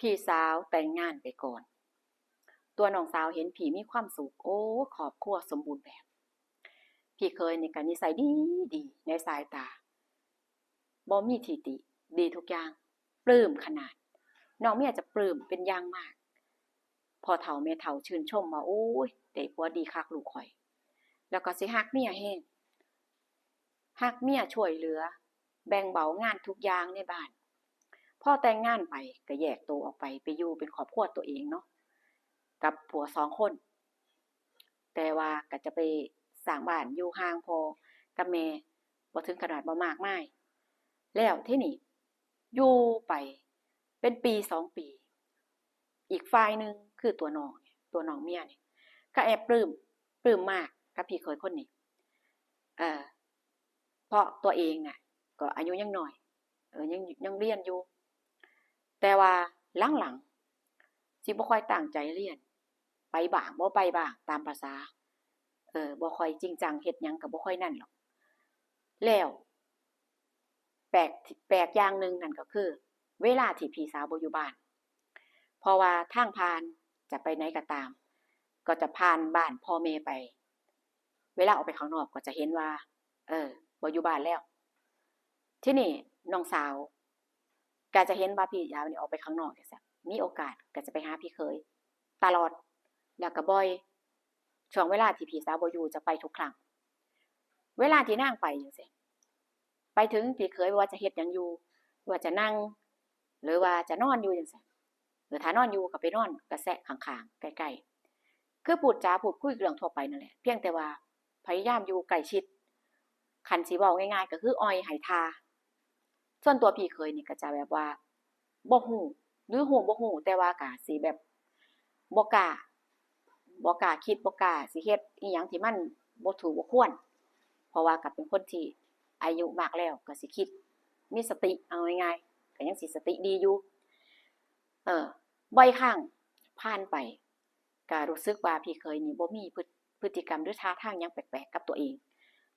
ພີ່ສາວແຕ່ງງານໄປກ່ອນ. ຕົວນ້ອງສາວເຫັນພີ່ມີຄວາມສຸກ, ໂອ້ ຄອບຄົວສົມບູນແບບ. ພີ່ເຂີຍນີ້ກໍນິໄສດີໆ ໃນສາຍຕາ ບໍ່ມີທີ່ຕິ, ດີທຸກຢ່າງ, ປຶ້ມຂະໜາດ. ນ້ອງເມຍຈະປຶ້ມເປັນຢ່າງມາກ. ພໍ່ເຖົ້າແມ່ເຖົ້າຊື່ນຊົມວ່າ ໂອ້ຍ ໄດ້ຜົວດີຄັກລູກຂ້ອຍ. ແລ້ວກໍຊິຮັກເມຍແຮງ, ຮັກເມຍ, ຊ່ວຍເຫຼືອ, ແບ່ງເບົາງານທຸກຢ່າງໃນບ້ານ. ພໍແຕ່ງງານໄປກໍແຍກໂຕອອກໄປ, ໄປຢູ່ເປັນຄອບຄົວຕົວເອງເນາະ ກັບຜົວສອງຄົນ. ແຕ່ວ່າກໍຈະໄປສ້າງບ້ານຢູ່ຫ່າງພໍ່ກັບແມ່, ບໍ່ເຖິງຂະໜາດວ່າມາກມາຍ. ແລ້ວທີນີ້ຢູ່ໄປເປັນປີສອງປີ, ອີກຝ່າຍໜຶ່ງຄືຕົວນ້ອງ, ຕົວນ້ອງເມຍນີ້ກໍແອບປຶ້ມ, ປຶ້ມມາກກັບພີ່ເຂີຍຄົນນີ້. ເອີ ເພາະຕົວເອງນະກໍອາຍຸຍັງນ້ອຍ, ເອີ ຍັງ, ຍັງຮຽນຢູ່. ແຕ່ວ່າຫຼັງໆ ຊິບໍ່ຄ່ອຍຕັ້ງໃຈຮຽນ, ໄປບ້າງບໍ່ໄປບ້າງຕາມປະສາ, ເອີ ບໍ່ຄ່ອຍຈິງຈັງ, ເຮັດຫຍັງກໍບໍ່ຄ່ອຍນັ້ນດອກ. ແລ້ວແປກ, ແປກຢ່າງໜຶ່ງນັ້ນກໍຄື ເວລາທີ່ພີ່ສາວບໍ່ຢູ່ບ້ານ, ເພາະວ່າທາງຜ່ານຈະໄປໃນກໍຕາມ ກໍຈະຜ່ານບ້ານພໍ່ແມ່ໄປ. ເວລາອອກໄປຂ້າງນອກກໍຈະເຫັນວ່າ ເອີ ບໍ່ຢູ່ບ້ານແລ້ວ. ທີນີ້ນ້ອງສາວ ກະຈະເຫັນວ່າພີ່ສາວນີ້ອອກໄປຂ້າງນອກຈັ່ງຊີ້, ມີໂອກາດກະຈະໄປຫາພີ່ເຂີຍຕະຫຼອດ ແລ້ວກະບ່ອຍ. ຊ່ວງເວລາທີ່ພີ່ສາວບໍ່ຢູ່ຈະໄປທຸກຄັ້ງ. ເວລາທີ່ນາງໄປຈັ່ງຊີ້, ໄປເຖິງພີ່ເຂີຍບໍ່ວ່າຈະເຮັດຫຍັງຢູ່, ວ່າຈະນັ່ງ ຫຼືວ່າຈະນອນຢູ່ຈັ່ງຊີ້, ຫຼືຖ້ານອນຢູ່ກໍໄປນອນກະແຊະຂ້າງໆ ໃກ້ໆ ຄືພູດຈາພູດຄຸຍເລື່ອງທົ່ວໄປນັ້ນແຫຼະ, ພຽງແຕ່ວ່າພະຍາຍາມຢູ່ໃກ້ຊິດ. ຄັນຊິເວົ້າງ່າຍໆກໍຄືອ່ອຍໃຫ້ທ່າ. ສ່ວນຕົວພີ່ເຂີຍນີ້ກໍຈະແບບວ່າບໍ່ຮູ້ ຫຼືຮູ້ບໍ່ຮູ້, ແຕ່ວ່າກໍຊິແບບບໍ່ກ້າ, ບໍ່ກ້າຄິດ, ບໍ່ກ້າຊິເຮັດອີ່ຫຍັງທີ່ມັນບໍ່ຖືກບໍ່ຄວນ, ເພາະວ່າກໍເປັນຄົນທີ່ອາຍຸມາກແລ້ວ ກໍຊິຄິດມີສະຕິ, ເອົາງ່າຍໆ ກໍຍັງຊິສະຕິດີຢູ່. ເອີ ບ່ອຍຄັ້ງຜ່ານໄປ ກະຮູ້ສຶກວ່າພີ່ເຂີຍນີ້ບໍ່ມີພຶດ, ພຶດຕິກຳ ຫຼືທ່າທາງຫຍັງແປກໆກັບຕົວເອງ,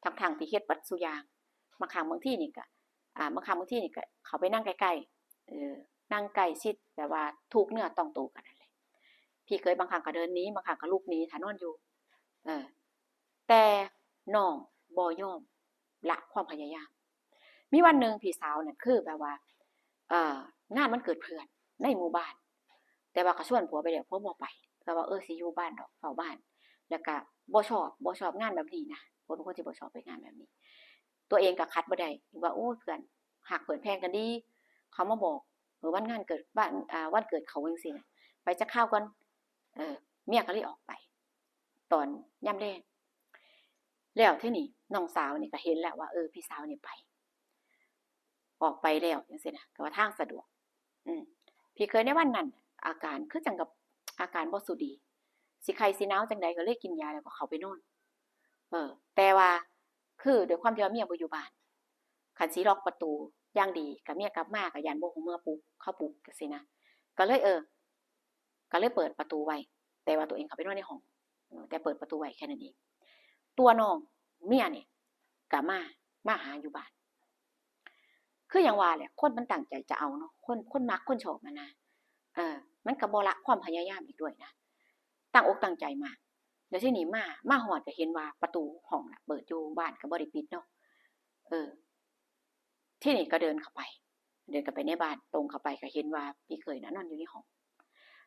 ທັງໆທີ່ເຮັດເບິດສູ່ຢ່າງ. ບາງຄັ້ງບາງທີນີ້ກະ, ອ່າ, ບາງຄັ້ງບາງທີນີ້ກະເຂົ້າໄປນັ່ງໃກ້ໆ, ເອີ, ນັ່ງໃກ້ຊິດ, ແບບວ່າຖືກເນື້ອຕ້ອງໂຕກັນນັ້ນແຫຼະ. ພີ່ເຂີຍບາງຄັ້ງກະເດີນໜີ, ບາງຄັ້ງກະລຸກໜີ, ຖ້ານອນຢູ່, ເອີ, ແຕ່ນ້ອງບໍ່ຍອມ ລະຄວາມພະຍາຍາມ. ມີວັນໜຶ່ງພີ່ສາວນັ້ນຄືແບບວ່າ ເອີ ງານວັນເກີດເພື່ອນໃນໝູ່ບ້ານ, ແຕ່ວ່າກໍຊວນຜົວໄປແລ້ວ, ຜົວບໍ່ໄປ, ກໍວ່າ ເອີ ຊິຢູ່ບ້ານດອກ, ເຝົ້າບ້ານ, ແລ້ວກໍບໍ່ຊອບ, ບໍ່ຊອບງານແບບນີ້ນະ, ຜົວເປັນຄົນທີ່ບໍ່ຊອບໄປງານແບບນີ້. ຕົວເອງກໍຂັດບໍ່ໄດ້, ວ່າ ໂອ້ຍ ເພື່ອນຮັກເພື່ອນແພງກັນດີ, ເຂົາມາບອກ ເອີ ວັນງານເກີດບ້ານ, ອ່າ, ວັນເກີດເຂົາຈັ່ງຊີ້ນະ, ໄປຈັກຄາວກ່ອນ. ເອີ ເມຍກໍເລີຍອອກໄປ ຕອນຍາມແລງ. ແລ້ວທີນີ້ນ້ອງສາວນີ້ກໍເຫັນແລ້ວວ່າ ເອີ ພີ່ສາວນີ້ໄປ, ອອກໄປແລ້ວຈັ່ງຊີ້ນະ, ກໍວ່າທາງສະດວກ. ອືມ ພີ່ເຂີຍໃນວັນນັ້ນ ອາການຄືຈັ່ງກັບອາການບໍ່ສູ່ດີ, ຊິໄຂ້ຊິໜາວຈັ່ງໃດກໍເລີຍກິນຢາແລ້ວກໍເຂົ້າໄປນອນ. ເອີ ແຕ່ວ່າຄືດ້ວຍຄວາມທີ່ວ່າເມຍບໍ່ຢູ່ບ້ານ, ຄັນຊິລັອກປະຕູຢ່າງດີ, ກໍເມຍກັບມາກໍຢ້ານບໍ່ຮູ້ເມືອປຸກ, ເຂົາປຸກຈັ່ງຊີ້ນະ, ກໍເລີຍ ເອີ ກໍເລີຍເປີດປະຕູໄວ້, ແຕ່ວ່າຕົວເອງເຂົ້າໄປນອນໃນຫ້ອງ, ເອີ ແຕ່ເປີດປະຕູໄວ້ແຄ່ນັ້ນເອງ. ຕົວນ້ອງເມຍນີ້ກໍມາ, ມາຫາຢູ່ບ້ານ. ຄືຫຍັງວ່າແຫຼະ, ຄົນມັນຕັ້ງໃຈຈະເອົາເນາະ, ຄົນ, ຄົນມັກຄົນຊອບຫັ້ນນະ, ເອີ ມັນກໍບໍ່ລະຄວາມພະຍາຍາມອີກດ້ວຍນະ, ຕັ້ງອົກຕັ້ງໃຈມາ. ແລ້ວທີນີ້ມາ, ມາຮອດກໍເຫັນວ່າປະຕູຫ້ອງນະເປີດຢູ່, ບ້ານກໍບໍ່ໄດ້ປິດເນາະ, ເອີ. ທີນີ້ກໍເດີນເຂົ້າໄປ, ເດີນເຂົ້າໄປໃນບ້ານ, ຕົງເຂົ້າໄປກໍເຫັນວ່າພີ່ເຂີຍນະນອນຢູ່ໃນຫ້ອງ,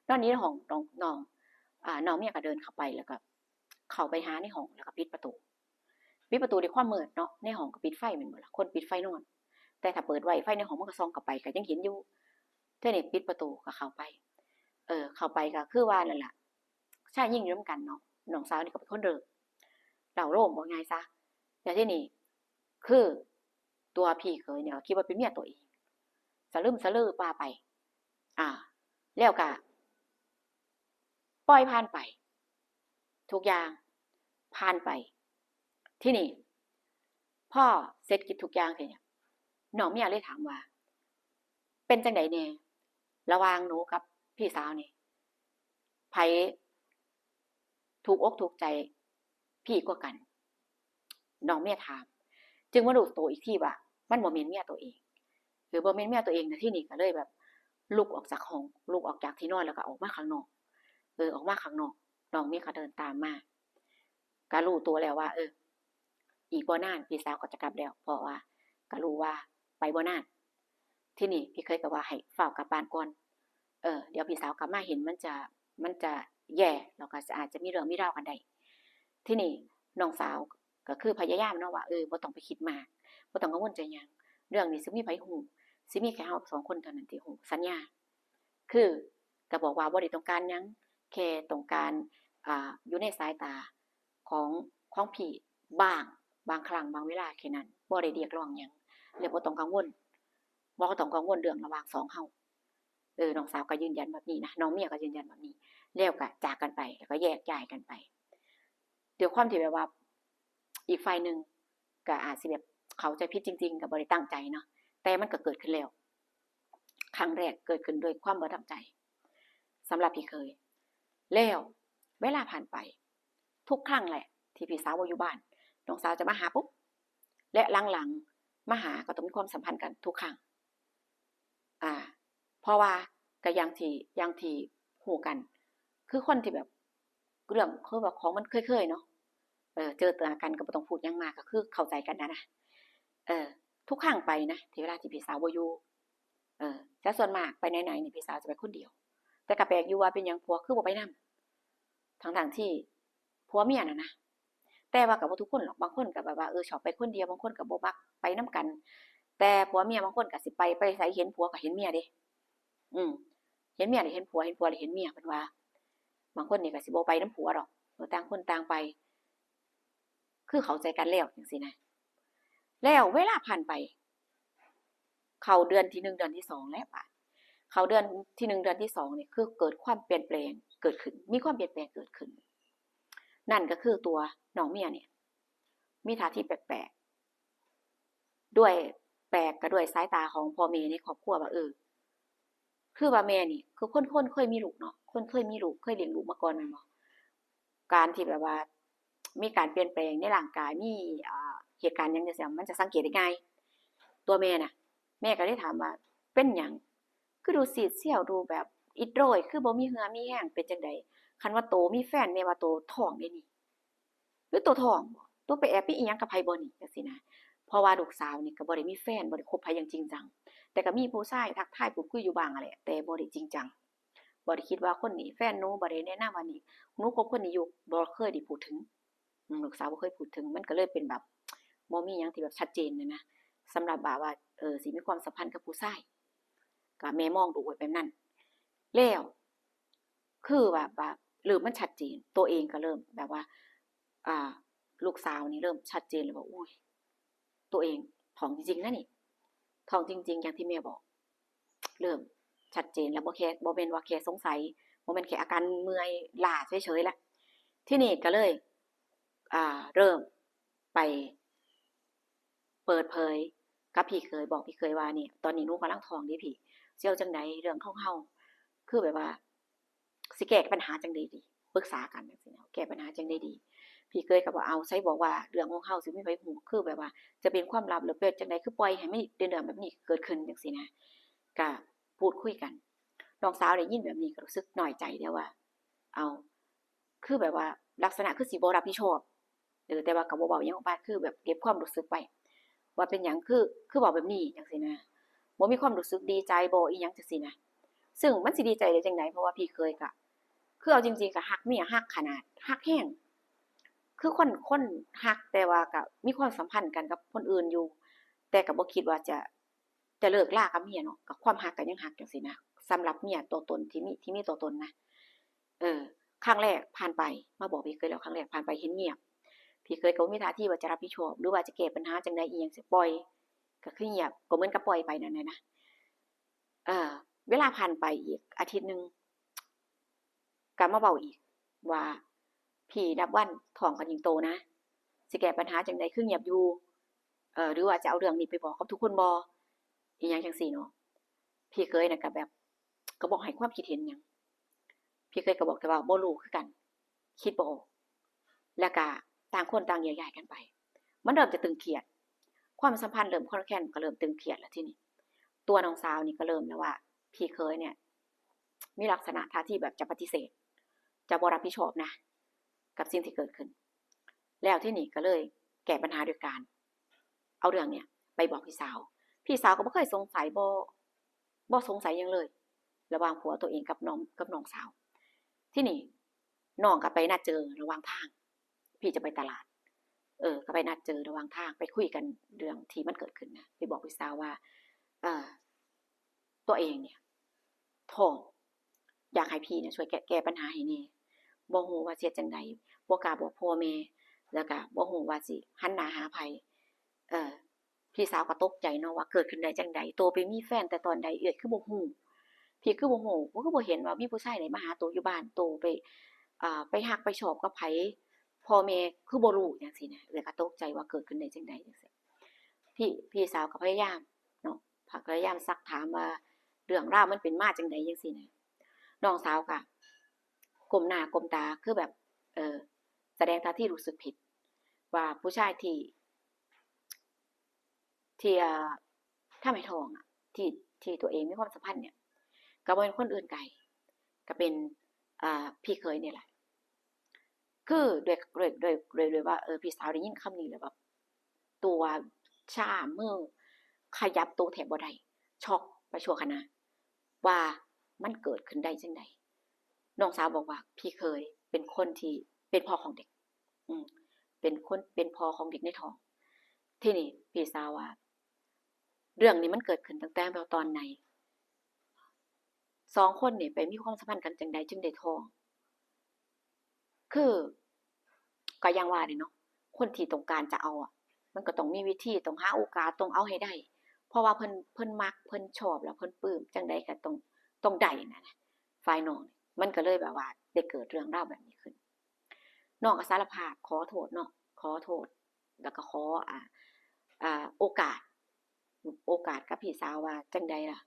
ນອນຢູ່ໃນຫ້ອງ. ນ້ອງ, ນ້ອງ, ອ່າ, ນ້ອງເມຍກໍເດີນເຂົ້າໄປ ແລ້ວກໍເຂົ້າໄປຫາໃນຫ້ອງ ແລ້ວກໍປິດປະຕູ. ປິດປະຕູດ້ວຍຄວາມມືດເນາະ, ໃນຫ້ອງກໍປິດໄຟແມ່ນບໍ່ລະ, ຄົນປິດໄຟນອນ. ແຕ່ຖ້າເປີດໄວ້ ໄຟໃນຫ້ອງມັນກໍສ່ອງເຂົ້າໄປ ກໍຍັງເຫັນຢູ່. ເທື່ອນີ້ປິດປະຕູກໍເຂົ້າໄປ. ເອີ, ເຂົ້າໄປກໍຄືວ່ານັ້ນລະ, ຊາຍຍິງຢູ່ນຳກັນເນາະ, ນ້ອງສາວນີ້ກໍເປັນຄົນເລີ່ມ ເລົ່າໂລມ ເວົ້າງ່າຍຊະ. ແລ້ວທີນີ້ ຄືຕົວພີ່ເຂີຍນີ້ກໍຄິດວ່າເປັນເມຍຕົວເອງ, ສະລຶ້ມສະເຫຼີປາໄປ, ອ່າ, ແລ້ວກະປ່ອຍຜ່ານໄປ, ທຸກຢ່າງຜ່ານໄປ. ທີນີ້ພໍເສັດກິດທຸກຢ່າງແລ້ວ, ນ້ອງເມຍເລີຍຖາມວ່າ ເປັນຈັ່ງໃດແດ່ ລະຫວ່າງໜູກັບພີ່ສາວນີ້ ໃຜຖືກອົກຖືກໃຈພີ່ກວ່າກັນ? ນ້ອງເມຍຖາມ, ຈຶ່ງມາຮູ້ໂຕອີກທີວ່າມັນບໍ່ແມ່ນເມຍໂຕເອງ, ຄືບໍ່ແມ່ນເມຍໂຕເອງນະ. ທີນີ້ກໍເລີຍແບບ ລຸກອອກຈາກຫ້ອງ ລຸກອອກຈາກທີ່ນອນ ແລ້ວກໍອອກມາຂ້າງນອກ ເອີ ອອກມາຂ້າງນອກ ນ້ອງເມຍກໍເດີນຕາມມາ ກໍຮູ້ຕົວແລ້ວວ່າ ເອີ ອີກບໍ່ນານພີ່ສາວກໍຈະກັບແລ້ວ ເພາະວ່າກໍຮູ້ວ່າໄປບໍ່ນານ. ທີນີ້ພີ່ເຂີຍກໍວ່າໃຫ້ຟ້າວກັບບ້ານກ່ອນ ເອີ ດຽວພີ່ສາວກັບມາເຫັນມັນຈະ ມັນຈະແຍ່ ແລ້ວກໍອາດຈະມີເລື່ອງມີລາວກັນໄດ້. ທີນີ້ນ້ອງສາວກໍຄືພະຍາຍາມເນາະວ່າ ເອີ ບໍ່ຕ້ອງໄປຄິດມາກ ບໍ່ຕ້ອງກັງວົນໃຈຫຍັງ ເລື່ອງນີ້ຊິມີໃຜຮູ້ ຊິມີແຄ່ເຮົາສອງຄົນເທົ່ານັ້ນທີ່ຮູ້ ສັນຍາ. ຄືກໍບອກວ່າບໍ່ໄດ້ຕ້ອງການຫຍັງ ແຄ່ຕ້ອງການ ອ່າ ຢູ່ໃນສາຍຕາຂອງ ຂອງພີ່ບ້າງ ບາງຄັ້ງບາງເວລາແຄ່ນັ້ນ ບໍ່ໄດ້ຮຽກຮ້ອງຫຍັງ ແລະ ບໍ່ຕ້ອງກັງວົນ ບໍ່ຕ້ອງກັງວົນເລື່ອງລະຫວ່າງສອງເຮົາ. ເອີ ນ້ອງສາວກໍຢືນຢັນແບບນີ້ນະ ນ້ອງເມຍກໍຢືນຢັນແບບນີ້ ແລ້ວກໍຈາກກັນໄປ ແລ້ວກໍແຍກຍ້າຍກັນໄປ ດ້ວຍຄວາມທີ່ແບບວ່າ ອີກຝ່າຍໜຶ່ງກໍອາດຊິແບບເຂົ້າໃຈຜິດຈິງໆ ກໍບໍ່ໄດ້ຕັ້ງໃຈເນາະ ແຕ່ມັນກໍເກີດຂຶ້ນແລ້ວ ຄັ້ງແລກເກີດຂຶ້ນໂດຍຄວາມບໍ່ຕັ້ງໃຈ ສຳລັບພີ່ເຂີຍ. ແລ້ວເວລາຜ່ານໄປ ທຸກຄັ້ງແຫຼະທີ່ພີ່ສາວບໍ່ຢູ່ບ້ານ ນ້ອງສາວຈະມາຫາປຸບ ແລະ ຫຼັງໆມາຫາກໍຕ້ອງມີຄວາມສຳພັນກັນທຸກຄັ້ງ ອ່າ ເພາະວ່າກໍຢ່າງທີ່ ຢ່າງທີ່ຮູ້ກັນ ຄືຄົນທີ່ແບບ ເລື່ອງຄືວ່າຂອງມັນເຄີຍໆເນາະ ເອີ ເຈີໜ້າກັນກໍບໍ່ຕ້ອງພູດຫຍັງມາ ກໍຄືເຂົ້າໃຈກັນນະນະ ເອີ ທຸກຄັ້ງໄປນະ ທີ່ເວລາທີ່ພີ່ສາວບໍ່ຢູ່ ເອີ ແຕ່ສ່ວນມາກໄປໄຫນໆນີ້ ພີ່ສາວຈະໄປຄົນດຽວ ແຕ່ກໍແປກຢູ່ວ່າເປັນຫຍັງຜົວຄືບໍ່ໄປນຳ ທັງໆທີ່ຜົວເມຍນະນະ ແຕ່ວ່າກໍບໍ່ທຸກຄົນດອກ ບາງຄົນກໍແບບວ່າ ເອີ ຊອບໄປຄົນດຽວ ບາງຄົນກໍບໍ່ມັກໄປນຳກັນ ແຕ່ຜົວເມຍບາງຄົນກໍຊິໄປ ໄປໃສເຫັນຜົວກໍເຫັນເມຍເດ້ ອືມ ເຫັນເມຍແລ້ວເຫັນຜົວ ເຫັນຜົວແລ້ວເຫັນເມຍ ເພິ່ນວ່າ ບາງຄົນນີ້ກໍຊິບໍ່ໄປນຳຜົວດອກ ເອີ ຕ່າງຄົນຕ່າງໄປ ຄືເຂົ້າໃຈກັນແລ້ວຈັ່ງຊີ້ນະ. ແລ້ວເວລາຜ່ານໄປ ເຂົ້າເດືອນທີໜຶ່ງ ເດືອນທີສອງແລ້ວບາດ ເຂົ້າເດືອນທີໜຶ່ງ ເດືອນທີສອງນີ້ ຄືເກີດຄວາມປ່ຽນແປງເກີດຂຶ້ນ ມີຄວາມປ່ຽນແປງເກີດຂຶ້ນ ນັ້ນກໍຄືຕົວນ້ອງເມຍນີ້ມີທ່າທີແປກໆ ດ້ວຍ ແປກກໍດ້ວຍສາຍຕາຂອງພໍ່ແມ່ໃນຄອບຄົວວ່າ ເອີ ຄືວ່າແມ່ນີ້ ຄືຄົນ ຄົນເຄີຍມີລູກເນາະ ຄົນເຄີຍມີລູກ ເຄີຍລ້ຽງລູກມາກ່ອນແມ່ນບໍ່? ການທີ່ແບບວ່າມີການປ່ຽນແປງໃນຮ່າງກາຍ ມີ ອ່າ ເຫດການຫຍັງຈັ່ງຊີ້ ມັນຈະສັງເກດໄດ້ງ່າຍ ຕົວແມ່ນະ ແມ່ກໍເລີຍຖາມວ່າ ເປັນຫຍັງຄືດູຊີດຊຽວ ດູແບບອິດໂຣຍ ຄືບໍ່ມີເຫື່ອມີແຮງ ເປັນຈັ່ງໃດ? ຄັນວ່າໂຕມີແຟນ ແມ່ວ່າໂຕທ້ອງເດ້ນີ້ ຫຼືໂຕທ້ອງບໍ? ໂຕໄປແອບມີອີ່ຫຍັງກັບໃຜບໍນີ້? ຈັ່ງຊີ້ນະ ເພາະວ່າລູກສາວນີ້ກໍບໍ່ໄດ້ມີແຟນ ບໍ່ໄດ້ຄົບໃຜຢ່າງຈິງຈັງ ແຕ່ກໍມີຜູ້ຊາຍທັກທາຍພູດຄຸຍຢູ່ບ້າງຫັ້ນແຫຼະ ແຕ່ບໍ່ໄດ້ຈິງຈັງ ບໍ່ໄດ້ຄິດວ່າຄົນນີ້ແຟນໜູ ບໍ່ໄດ້ແນະນຳວ່ານີ້ ໜູຄົບຄົນນີ້ຢູ່ ບໍ່ເຄີຍໄດ້ພູດເຖິງ ອືມ ລູກສາວບໍ່ເຄີຍພູດເຖິງ ມັນກໍເລີຍເປັນແບບບໍ່ມີຫຍັງທີ່ແບບຊັດເຈນນະນະ ສຳລັບວ່າ ວ່າ ເອີ ຊິມີຄວາມສຳພັນກັບຜູ້ຊາຍ ກໍແມ່ມອງດູໄວ້ແບບນັ້ນ ແລ້ວ ຄືວ່າ ວ່າເລີ່ມມັນຊັດເຈນ ໂຕເອງກໍເລີ່ມແບບວ່າ ອ່າ ລູກສາວນີ້ເລີ່ມຊັດເຈນແລ້ວວ່າ ໂອ້ຍ ໂຕເອງທ້ອງຈິງໆນະນີ້ ທ້ອງຈິງໆ ຢ່າງທີ່ແມ່ບອກ ເລີ່ມຊັດເຈນແລ້ວ ບໍ່ແຄ່ ບໍ່ແມ່ນວ່າແຄ່ສົງໄສ ບໍ່ແມ່ນແຄ່ອາການເມື່ອຍລ້າເສີຍໆລະ ທີນີ້ກໍເລີຍ ອ່າ ເລີ່ມໄປ ເປີດເຜີຍກັບພີ່ເຂີຍ ບອກພີ່ເຂີຍວ່າ ນີ້ ຕອນນີ້ໜູກຳລັງທ້ອງເດ້ພີ່ ຊິເອົາຈັ່ງໃດເລື່ອງຂອງເຮົາ ຄືແບບວ່າຊິແກ້ບັນຫາຈັ່ງໃດດີ ປຶກສາກັນຈັ່ງຊີ້ນະ ແກ້ບັນຫາຈັ່ງໃດດີ ພີ່ເຂີຍກໍບອກ ເອົາ ໃສບອກວ່າເລື່ອງຂອງເຮົາຊິມີໃຜຮູ້ ຄືແບບວ່າຈະເປັນຄວາມລັບ ຫຼືເປັນຈັ່ງໃດ ຄືປ່ອຍໃຫ້ມີເລື່ອງແບບນີ້ເກີດຂຶ້ນຈັ່ງຊີ້ນະ ກະພູດຄຸຍກັນ ນ້ອງສາວໄດ້ຍິນແບບນີ້ກໍຮູ້ສຶກນ້ອຍໃຈແລ້ວວ່າ ເອົາ ຄືແບບວ່າລັກສະນະຄືຊິບໍ່ຮັບຜິດຊອບ ເອີ ແຕ່ວ່າກໍບໍ່ເວົ້າຫຍັງອອກມາ ຄືແບບເກັບຄວາມຮູ້ສຶກໄວ້ ວ່າເປັນຫຍັງຄື ຄືເວົ້າແບບນີ້ຈັ່ງຊີ້ນະ ບໍ່ມີຄວາມຮູ້ສຶກດີໃຈບໍ່ ອີ່ຫຍັງຈັ່ງຊີ້ນະ ຊຶ່ງມັນຊິດີໃຈໄດ້ຈັ່ງໃດ ເພາະວ່າພີ່ເຂີຍກະ ຄືເອົາຈິງໆ ກະຮັກເມຍ ຮັກຂະໜາດ ຮັກແຮງ ຄືຄົນ ຄົນຮັກ ແຕ່ວ່າກະມີຄວາມສຳພັນກັນກັບຄົນອື່ນຢູ່ ແຕ່ກະບໍ່ຄິດວ່າຈະ ຈະເລີກລາກັບເມຍເນາະ ກໍຄວາມຮັກກໍຍັງຮັກຈັ່ງຊີ້ນະ ສຳລັບເມຍຕົວຕົນທີ່ມີ ທີ່ມີຕົວຕົນນະ ເອີ ຄັ້ງແລກຜ່ານໄປ ມາບອກພີ່ເຂີຍແລ້ວ ຄັ້ງແລກຜ່ານໄປເຫັນງຽບ ພີ່ເຂີຍກໍບໍ່ມີທ່າທີວ່າຈະຮັບຜິດຊອບ ຫຼືວ່າຈະແກ້ບັນຫາຈັ່ງໃດ ອີ່ຫຍັງ ຊິປ່ອຍ ກໍຄືງຽບ ກໍເໝືອນກັບປ່ອຍໄປນັ້ນແຫຼະນະ ເອີ ເວລາຜ່ານໄປອີກອາທິດໜຶ່ງ ກໍມາເວົ້າອີກວ່າ ພີ່ນັບວັນທ້ອງກັນຍິງໂຕນະ ຊິແກ້ບັນຫາຈັ່ງໃດ ຄືງຽບຢູ່ ເອີ ຫຼືວ່າຈະເອົາເລື່ອງນີ້ໄປບອກກັບທຸກຄົນບໍ່ ອີ່ຫຍັງຈັ່ງຊີ້ເນາະ ພີ່ເຂີຍນະກໍແບບ ກໍບໍ່ໃຫ້ຄວາມຄິດເຫັນຫຍັງ ພີ່ເຂີຍກໍບອກແຕ່ວ່າບໍ່ຮູ້ຄືກັນ ຄິດບໍ່ອອກ ແລ້ວກະຕ່າງຄົນຕ່າງແຍກຍ້າຍກັນໄປ ມັນເລີ່ມຈະຕຶງຄຽດ ຄວາມສຳພັນເລີ່ມຄອນແຄນ ກໍເລີ່ມຕຶງຄຽດແລ້ວທີນີ້ ຕົວນ້ອງສາວນີ້ກໍເລີ່ມແລ້ວວ່າ ພີ່ເຂີຍເນີ້ຍ ມີລັກສະນະທ່າທີແບບຈະປະຕິເສດ ຈະບໍ່ຮັບຜິດຊອບນະ ກັບສິ່ງທີ່ເກີດຂຶ້ນ. ແລ້ວທີນີ້ກໍເລີຍແກ້ບັນຫາໂດຍການເອົາເລື່ອງເນີ້ຍໄປບອກພີ່ສາວ. ພີ່ສາວກໍບໍ່ເຄີຍສົງໄສ ບໍ່ ບໍ່ສົງໄສຫຍັງເລີຍ ລະຫວ່າງຜົວໂຕເອງກັບນ້ອງ ກັບນ້ອງສາວ. ທີນີ້ນ້ອງກໍໄປນັດເຈີລະຫວ່າງທາງ ພີ່ຈະໄປຕະຫຼາດ ເອີ ກໍໄປນັດເຈີລະຫວ່າງທາງ ໄປຄຸຍກັນເລື່ອງທີ່ມັນເກີດຂຶ້ນນະ ໄປບອກພີ່ສາວວ່າ ເອີ ຕົວເອງເນີ້ຍທ້ອງ ຢາກໃຫ້ພີ່ເນີ້ຍຊ່ວຍແກ້ ແກ້ບັນຫາໃຫ້ແດ່ ບໍ່ຮູ້ວ່າຊິເຮັດຈັ່ງໃດ ບໍ່ກ້າບອກພໍ່ແມ່ ແລ້ວກະບໍ່ຮູ້ວ່າຊິຫັນໜ້າຫາໃຜ. ເອີ ພີ່ສາວກໍຕົກໃຈເນາະວ່າເກີດຂຶ້ນໄດ້ຈັ່ງໃດ ໂຕໄປມີແຟນແຕ່ຕອນໃດ ເອື້ອຍຄືບໍ່ຮູ້ ພີ່ຄືບໍ່ຮູ້ ຄືບໍ່ເຫັນວ່າມີຜູ້ຊາຍໃດມາຫາໂຕຢູ່ບ້ານ ໂຕໄປ ອ່າ ໄປຮັກໄປຊອບກັບໃຜ ພໍ່ແມ່ຄືບໍ່ຮູ້ ຈັ່ງຊີ້ນະ. ເອື້ອຍກໍຕົກໃຈວ່າເກີດຂຶ້ນໄດ້ຈັ່ງໃດຈັ່ງຊີ້ ພີ່ ພີ່ສາວກໍພະຍາຍາມເນາະ ພະ ພະຍາຍາມຊັກຖາມວ່າເລື່ອງລາວມັນເປັນມາຈັ່ງໃດຈັ່ງຊີ້ນະ. ນ້ອງສາວກໍກົ້ມໜ້າກົ້ມຕາ ຄືແບບ ເອີ ສະແດງທ່າທີຮູ້ສຶກຜິດ ວ່າຜູ້ຊາຍທີ່ ທີ່ ເອີ ທຳໃຫ້ທ້ອງອະ ທີ່ ທີ່ຕົວເອງມີຄວາມສຳພັນເນີ້ຍ ກໍບໍ່ແມ່ນຄົນອື່ນໄກ ກໍເປັນ ເອີ ພີ່ເຂີຍນີ້ແຫຼະ. ຄືດ້ວຍ ດ້ວຍ ດ້ວຍ ດ້ວຍ ດ້ວຍວ່າ ເອີ ພີ່ສາວໄດ້ຍິນຄຳນີ້ແລ້ວແບບ ຕົວຊາ ມືຂະຫຍັບໂຕແທບບໍ່ໄດ້ ຊັອກໄປຊົ່ວຂະນະ ວ່າມັນເກີດຂຶ້ນໄດ້ຈັ່ງໃດ. ນ້ອງສາວບອກວ່າ ພີ່ເຂີຍເປັນຄົນທີ່ເປັນພໍ່ຂອງເດັກ ອືມ ເປັນຄົນ ເປັນພໍ່ຂອງເດັກໃນທ້ອງ. ທີນີ້ພີ່ສາວວ່າ ເລື່ອງນີ້ມັນເກີດຂຶ້ນຕັ້ງແຕ່ຕອນໃດ? ສອງຄົນນີ້ໄປມີຄວາມສຳພັນກັນຈັ່ງໃດຈຶ່ງໄດ້ທ້ອງ? ຄື ກໍຢ່າງວ່າແຫຼະເນາະ ຄົນທີ່ຕ້ອງການຈະເອົາອະ ມັນກໍຕ້ອງມີວິທີ ຕ້ອງຫາໂອກາດ ຕ້ອງເອົາໃຫ້ໄດ້ ເພາະວ່າເພິ່ນ ເພິ່ນມັກ ເພິ່ນຊອບ ແລ້ວເພິ່ນປຶ້ມ ຈັ່ງໃດກໍຕ້ອງ ຕ້ອງໄດ້ນະ ຝ່າຍນ້ອງ. ມັນກໍເລີຍແບບວ່າໄດ້ເກີດເລື່ອງລາວແບບນີ້ຂຶ້ນ. ນ້ອງກໍສາລະພາບຂໍໂທດເນາະ ຂໍໂທດ ແລ້ວກໍຂໍ ອ່າ ອ່າ ໂອກາດ ໂອກາດກັບພີ່ສາວວ່າຈັ່ງໃດລະ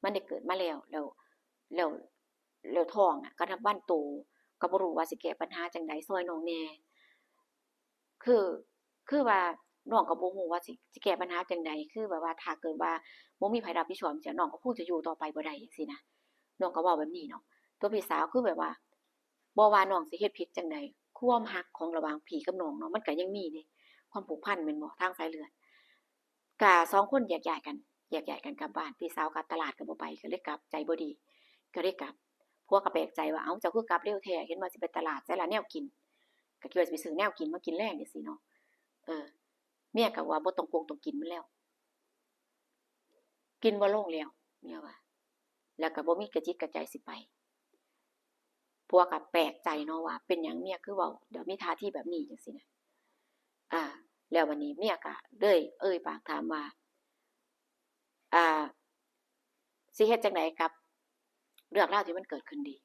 ມັນໄດ້ເກີດມາແລ້ວ ແລ້ວ ແລ້ວ ແລ້ວທ້ອງນະ ກະນັບວັນໂຕ ກໍບໍ່ຮູ້ວ່າຊິແກ້ບັນຫາຈັ່ງໃດ ຊ່ອຍນ້ອງແດ່. ຄື ຄືວ່ານ້ອງກໍບໍ່ຮູ້ວ່າຊິ ຊິແກ້ບັນຫາຈັ່ງໃດ ຄືແບບວ່າຖ້າເກີດວ່າບໍ່ມີໃຜຮັບຜິດຊອບຈັ່ງຊີ້ ນ້ອງກໍຄົງຈະຢູ່ຕໍ່ໄປບໍ່ໄດ້ຈັ່ງຊີ້ນະ ນ້ອງກໍເວົ້າແບບນີ້ເນາະ. ຕົວພີ່ສາວຄືແບບວ່າ ບໍ່ວ່ານ້ອງຊິເຮັດຜິດຈັ່ງໃດ ຄວາມຮັກຂອງລະຫວ່າງພີ່ກັບນ້ອງເນາະ ມັນກໍຍັງມີເດ້ ຄວາມຜູກພັນແມ່ນບໍ່ ທາງສາຍເລືອດ. ກະສອງຄົນແຍກຍ້າຍກັນ ແຍກຍ້າຍກັນກັບບ້ານ ພີ່ສາວກັບຕະຫຼາດກໍບໍ່ໄປ ກໍເລີຍກັບ ໃຈບໍ່ດີ ກໍເລີຍກັບ. ຜົວກໍແປກໃຈວ່າ ເອົ້າ ເຈົ້າຄືກັບເລັວແທ້ ເຫັນວ່າຊິໄປຕະຫຼາດ ໃສລະແນວກິນ ກໍຄິດວ່າຊິໄປຊື້ແນວກິນມາກິນແລງຈັ່ງຊີ້ເນາະ. ເອີ ເມຍກໍວ່າບໍ່ຕ້ອງກົງຕ້ອງກິນມັນແລ້ວ ກິນບໍ່ລົງແລ້ວ ເມຍວ່າ ແລ້ວກໍບໍ່ມີກະຈິດກະໃຈຊິໄປ. ຜົວກໍແປກໃຈເນາະວ່າເປັນຫຍັງເມຍຄືເວົ້າ ແລ້ວມີທ່າທີແບບນີ້ຈັ່ງຊີ້ນະ. ອ່າ ແລ້ວບັດນີ້ເມຍກໍເລີຍເອີ່ຍປາກຖາມວ່າ ອ່າ ຊິເຮັດຈັ່ງໃດກັບເລື່ອງລາວທີ່ມັນເກີດຂຶ້ນດີ?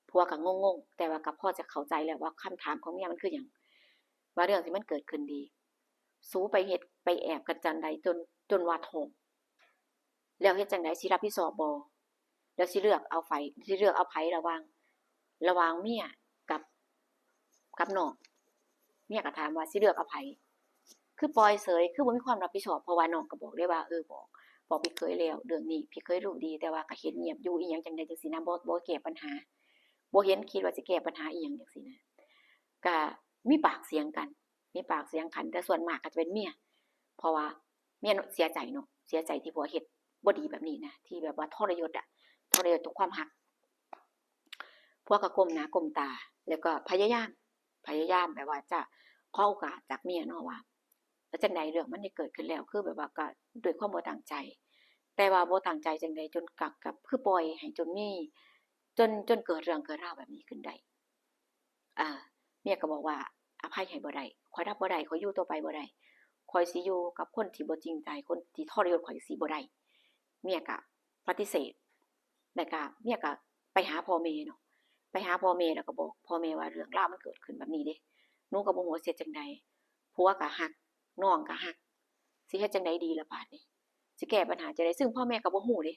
ຜົວກໍງົງໆ ແຕ່ວ່າກໍພໍຈະເຂົ້າໃຈແລ້ວວ່າຄຳຖາມຂອງເມຍມັນຄືຫຍັງ ວ່າເລື່ອງທີ່ມັນເກີດຂຶ້ນດີ ສູໄປເຮັດໄປແອບກັນຈັ່ງໃດ ຈົນ ຈົນວ່າທ້ອງ ແລ້ວເຮັດຈັ່ງໃດ ຊິຮັບຜິດຊອບບໍ່? ແລ້ວຊິເລືອກເອົາໃຜ ຊິເລືອກເອົາໃຜລະຫວ່າງ ລະຫວ່າງເມຍກັບ ກັບນ້ອງ? ເມຍກໍຖາມວ່າຊິເລືອກເອົາໃຜ? ຄືປ່ອຍເສີຍ ຄືບໍ່ມີຄວາມຮັບຜິດຊອບ ເພາະວ່ານ້ອງກໍບອກເດ້ວ່າ ເອີ ບອກ ບອກພີ່ເຂີຍແລ້ວ ເລື່ອງນີ້ພີ່ເຂີຍຮູ້ດີ ແຕ່ວ່າກໍເຮັດງຽບຢູ່ ອີ່ຫຍັງຈັ່ງໃດຈັ່ງຊີ້ນະ ບໍ່ ບໍ່ແກ້ບັນຫາ ບໍ່ເຫັນຄິດວ່າຊິແກ້ບັນຫາອີ່ຫຍັງຈັ່ງຊີ້ນະ. ກະມີປາກສຽງກັນ ມີປາກສຽງກັນ ແຕ່ສ່ວນມາກກໍຈະເປັນເມຍ ເພາະວ່າເມຍເສຍໃຈເນາະ ເສຍໃຈທີ່ຜົວເຮັດບໍ່ດີແບບນີ້ນະ ທີ່ແບບວ່າທໍລະຍົດອະ ທໍລະຍົດຕໍ່ຄວາມຮັກ. ຜົວກໍກົ້ມໜ້າກົ້ມຕາ ແລ້ວກໍພະຍາຍາມ ພະຍາຍາມແບບວ່າຈະຂໍໂອກາດຈາກເມຍເນາະວ່າ ແລ້ວຈັ່ງໃດເລື່ອງມັນໄດ້ເກີດຂຶ້ນແລ້ວ ຄືແບບວ່າກໍດ້ວຍຄວາມບໍ່ຕັ້ງໃຈ ແຕ່ວ່າບໍ່ຕັ້ງໃຈຈັ່ງໃດ ຈົນກັບ ກັບຄືປ່ອຍໃຫ້ຈົນມີ ຈົນ ຈົນເກີດເລື່ອງເກີດລາວແບບນີ້ຂຶ້ນໄດ້. ອ່າ ເມຍກໍບອກວ່າ ອະໄພໃຫ້ບໍ່ໄດ້ ຂ້ອຍຮັບບໍ່ໄດ້ ຂ້ອຍຢູ່ຕໍ່ໄປບໍ່ໄດ້ ຂ້ອຍຊິຢູ່ກັບຄົນທີ່ບໍ່ຈິງໃຈ ຄົນທີ່ທໍລະຍົດຂ້ອຍຊິບໍ່ໄດ້. ເມຍກໍປະຕິເສດ ແລ້ວກໍເມຍກໍໄປຫາພໍ່ແມ່ເນາະ ໄປຫາພໍ່ແມ່ ແລ້ວກໍບອກພໍ່ແມ່ວ່າ ເລື່ອງລາວມັນເກີດຂຶ້ນແບບນີ້ເດ້ ໜູກໍບໍ່ຮູ້ວ່າຊິເຮັດຈັ່ງໃດ ຜົວກໍຮັກ ນ້ອງກໍຮັກ ຊິເຮັດຈັ່ງໃດດີລະບາດນີ້ ຊິແກ້ບັນຫາຈັ່ງໃດ ຊຶ່ງພໍ່ແມ່ກໍບໍ່ຮູ້ເດ້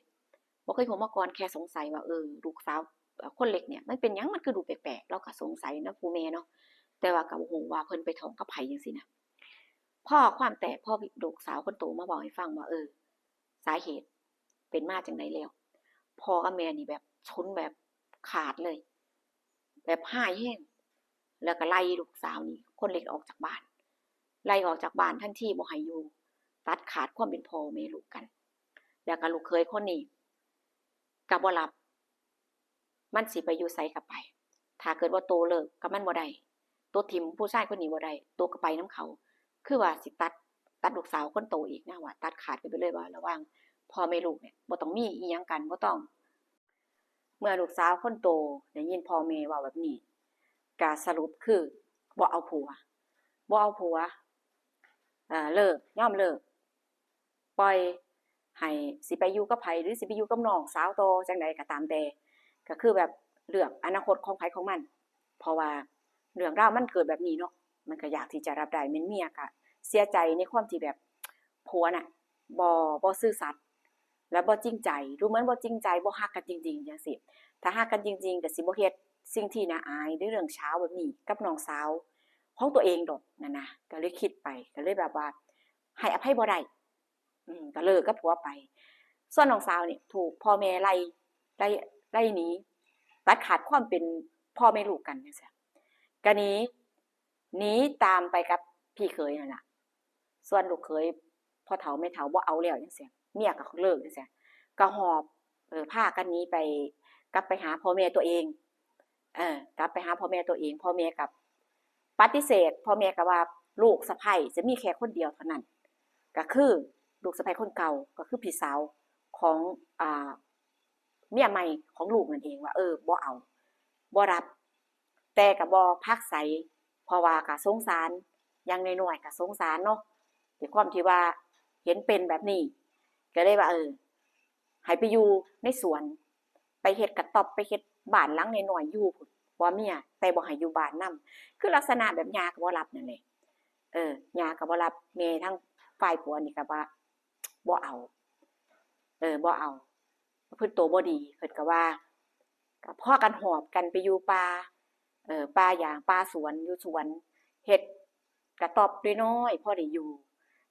ບໍ່ເຄີຍຮູ້ມາກ່ອນ ແຄ່ສົງໄສວ່າ ເອີ ລູກສາວ ເອີ ຄົນເລັກເນີ້ຍ ມັນເປັນຫຍັງ ມັນຄືດູແປກໆ ລາວກໍສົງໄສນຳຜູ້ແມ່ເນາະ ແຕ່ວ່າກໍບໍ່ຮູ້ວ່າເພິ່ນໄປທ້ອງກັບໃຜຈັ່ງຊີ້ນະ. ພໍຄວາມແຕກ ພໍລູກສາວຄົນໂຕມາເວົ້າໃຫ້ຟັງວ່າ ເອີ ສາເຫດ ປັນມາຈັ່ງໃດແລ້ວ. ພໍ່ກັບແມ່ນີ້ແບບຊຸນແບບຂາດເລີຍ ແບບຮ້າຍແຮງ ແລ້ວກໍໄລ່ລູກສາວນີ້ ຄົນເລັກອອກຈາກບ້ານ ໄລ່ອອກຈາກບ້ານທັນທີ ບໍ່ໃຫ້ຢູ່ ຕັດຂາດຄວາມເປັນພໍ່ແມ່ລູກກັນ. ແລ້ວກໍລູກເຂີຍຄົນນີ້ກໍບໍ່ຮັບ ມັນຊິໄປຢູ່ໃສກໍໄປ ຖ້າເກີດວ່າໂຕເລີກກັບມັນບໍ່ໄດ້ ໂຕຖິ້ມຜູ້ຊາຍຄົນນີ້ບໍ່ໄດ້ ໂຕກໍໄປນຳເຂົາ ຄືວ່າຊິຕັດ ຕັດລູກສາວຄົນໂຕອີກນະ ວ່າຕັດຂາດກັນໄປເລີຍ ວ່າລະຫວ່າງພໍ່ແມ່ລູກນີ້ ບໍ່ຕ້ອງມີອີ່ຫຍັງກັນ ບໍ່ຕ້ອງ. ເມື່ອລູກສາວຄົນໂຕໄດ້ຍິນພໍ່ແມ່ເວົ້າແບບນີ້ ກະສະຫຼຸບຄືບໍ່ເອົາຜົວ ບໍ່ເອົາຜົວ ເອີ ເລີກ ຍອມເລີກ ປ່ອຍໃຫ້ ຊິໄປຢູ່ກັບໃຜ ຫຼື ຊິໄປຢູ່ກັບນ້ອງສາວຕໍ່ຈັ່ງໃດກໍຕາມແຕ່ ກໍຄືແບບເລືອກອະນາຄົດຂອງໃຜຂອງມັນ. ເພາະວ່າເລື່ອງລາວມັນເກີດແບບນີ້ເນາະ ມັນກໍຢາກທີ່ຈະຮັບໄດ້ ແມ່ນເມຍກໍເສຍໃຈໃນຄວາມທີ່ແບບຜົວນະ ບໍ່ ບໍ່ຊື່ສັດ ແລະ ບໍ່ຈິງໃຈ ດູເໝືອນບໍ່ຈິງໃຈ ບໍ່ຮັກກັນຈິງໆ ຈັ່ງຊີ້. ຖ້າຮັກກັນຈິງໆ ກໍຊິບໍ່ເຮັດສິ່ງທີ່ໜ້າອາຍ ຫຼື ເລື່ອງເຊົ້າແບບນີ້ກັບນ້ອງສາວຂອງຕົວເອງດອກນັ້ນນະ. ກໍເລີຍຄິດໄປ ກໍເລີຍແບບວ່າໃຫ້ອະໄພບໍ່ໄດ້ ອືມ ກໍເລີກກັບຜົວໄປ. ສ່ວນນ້ອງສາວນີ້ຖືກພໍ່ແມ່ໄລ່ ໄລ່ ໄລ່ໜີ ຕັດຂາດຄວາມເປັນພໍ່ແມ່ລູກກັນຈັ່ງຊີ້ ກໍໜີ ໜີຕາມໄປກັບພີ່ເຂີຍນັ້ນລະ. ສ່ວນລູກເຂີຍ ພໍ່ເຖົ້າແມ່ເຖົ້າບໍ່ເອົາແລ້ວຈັ່ງຊີ້ ເມຍກໍເລີກຈັ່ງຊີ້ ກໍຫອບ ເອີ ພາກັນໜີໄປ ກັບໄປຫາພໍ່ແມ່ຕົວເອງ ເອີ ກັບໄປຫາພໍ່ແມ່ຕົວເອງ. ພໍ່ແມ່ກໍປະຕິເສດ ພໍ່ແມ່ກໍວ່າລູກສະໃພ້ຈະມີແຄ່ຄົນດຽວເທົ່ານັ້ນ ກໍຄືລູກສະໃພ້ຄົນເກົ່າ ກໍຄືພີ່ສາວຂອງ ອ່າ ເມຍໃໝ່ຂອງລູກນັ້ນເອງ ວ່າ ເອີ ບໍ່ເອົາ ບໍ່ຮັບ ແຕ່ກໍບໍ່ຜັກໃສ ເພາະວ່າກໍສົງສານ ຢ່າງໜ້ອຍໆກໍສົງສານເນາະ ດ້ວຍຄວາມທີ່ວ່າເຫັນເປັນແບບນີ້ ກໍເລີຍວ່າ ເອີ ໃຫ້ໄປຢູ່ໃນສວນ ໄປເຮັດກະຕ໊ອບ ໄປເຮັດບ້ານຫຼັງນ້ອຍໆຢູ່ພຸ້ນ ຜົວເມຍ ແຕ່ບໍ່ໃຫ້ຢູ່ບ້ານນຳ ຄືລັກສະນະແບບຫຍ້າກໍບໍ່ຮັບນັ້ນແຫຼະ ເອີ ຫຍ້າກໍບໍ່ຮັບ ແມ່ທາງຝ່າຍຜົວນີ້ກໍວ່າບໍ່ເອົາ ເອີ ບໍ່ເອົາ ເພິ່ນໂຕບໍ່ດີ ເພິ່ນກໍວ່າ ກໍພາກັນຫອບກັນໄປຢູ່ປ່າ ເອີ ປ່າຢາງ ປ່າສວນ ຢູ່ສວນ ເຮັດກະຕ໊ອບນ້ອຍໆ ພໍໄດ້ຢູ່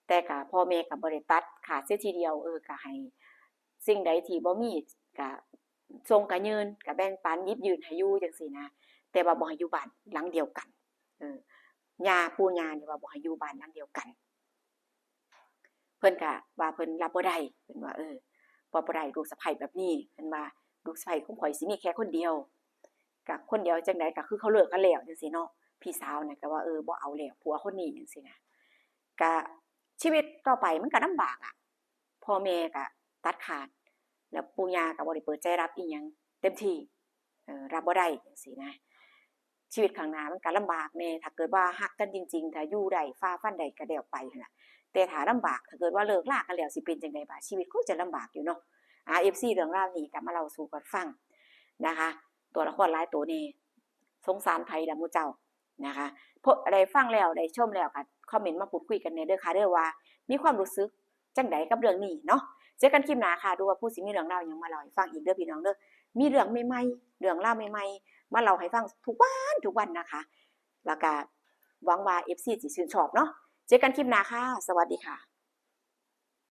ແຕ່ກໍພໍ່ແມ່ກໍບໍ່ໄດ້ຕັດຂາດເສຍທີດຽວ ເອີ ກໍໃຫ້ສິ່ງໃດທີ່ບໍ່ມີ ກໍສົ່ງກະຍື່ນ ກໍແບ່ງປັນ ຫຍິບຍື່ນໃຫ້ຢູ່ຈັ່ງຊີ້ນະ ແຕ່ວ່າບໍ່ໃຫ້ຢູ່ບ້ານຫຼັງດຽວກັນ ເອີ ຍ່າ ປູ່ຍ່ານີ້ວ່າບໍ່ໃຫ້ຢູ່ບ້ານຫຼັງດຽວກັນ. ເພິ່ນກະວ່າເພິ່ນຮັບບໍ່ໄດ້ ເພິ່ນວ່າ ເອີ ຮັບບໍ່ໄດ້ ລູກສະໃພ້ແບບນີ້ ເພິ່ນວ່າ ລູກສະໃພ້ຂອງຂ້ອຍຊິມີແຄ່ຄົນດຽວ ກະຄົນດຽວຈັ່ງໃດ ກະຄືເຂົາເລີກກັນແລ້ວຈັ່ງຊີ້ເນາະ ພີ່ສາວນະກະວ່າ ເອີ ບໍ່ເອົາແລ້ວ ຜົວຄົນນີ້ຈັ່ງຊີ້ນະ ກະຊີວິດຕໍ່ໄປມັນກະລຳບາກອະ ພໍ່ແມ່ກະຕັດຂາດ ແລ້ວປູ່ຍ່າກະບໍ່ໄດ້ເປີດໃຈຮັບອີ່ຫຍັງເຕັມທີ່ ເອີ ຮັບບໍ່ໄດ້ຈັ່ງຊີ້ນະ ຊີວິດຂ້າງໜ້າມັນກໍລຳບາກແດ່ ຖ້າເກີດວ່າຮັກກັນຈິງໆ ຖ້າຢູ່ໄດ້ ຝ່າຟັນໄດ້ກໍແລ້ວໄປຫັ້ນລະ ແຕ່ຖ້າລຳບາກ ຖ້າເກີດວ່າເລີກລາກັນແລ້ວ ຊິເປັນຈັ່ງໃດບາດ ຊີວິດຄົງຈະລຳບາກຢູ່ເນາະ. ອາ ເອັຟຊີ ເລື່ອງລາວນີ້ກໍມາເລົ່າສູ່ກັນຟັງນະຄະ ຕົວລະຄອນຫຼາຍໂຕແດ່ ສົງສານໃຜລະໝູ່ເຈົ້ານະຄະ ເພາະໄດ້ຟັງແລ້ວ ໄດ້ຊົມແລ້ວ ກໍຄອມເມັນມາພູດຄຸຍກັນແດ່ເດີຄ່ະເດີ ວ່າມີຄວາມຮູ້ສຶກ ຈັ່ງໃດກັບເລື່ອງນີ້ເນາະ. ເຈີກັນຄລິບໜ້າຄ່ະ ດູວ່າພູຊິມີເລື່ອງລາວຫຍັງມາເລົ່າໃຫ້ຟັງອີກເດີພີ່ນ້ອງເດີ. ມີເລື່ອງໃໝ່ໆ ເລື່ອງລາວໃໝ່ໆ ມາເລົ່າໃຫ້ຟັງທຸກວັນ ທຸກວັນນະຄະ. ແລ້ວກະຫວັງວ່າເອັຟຊີຊິຊື່ນຊອບເນາະ. ເຈີກັນຄລິບໜ້າຄ່ະ. ສະຫວັດດີຄ່ະ.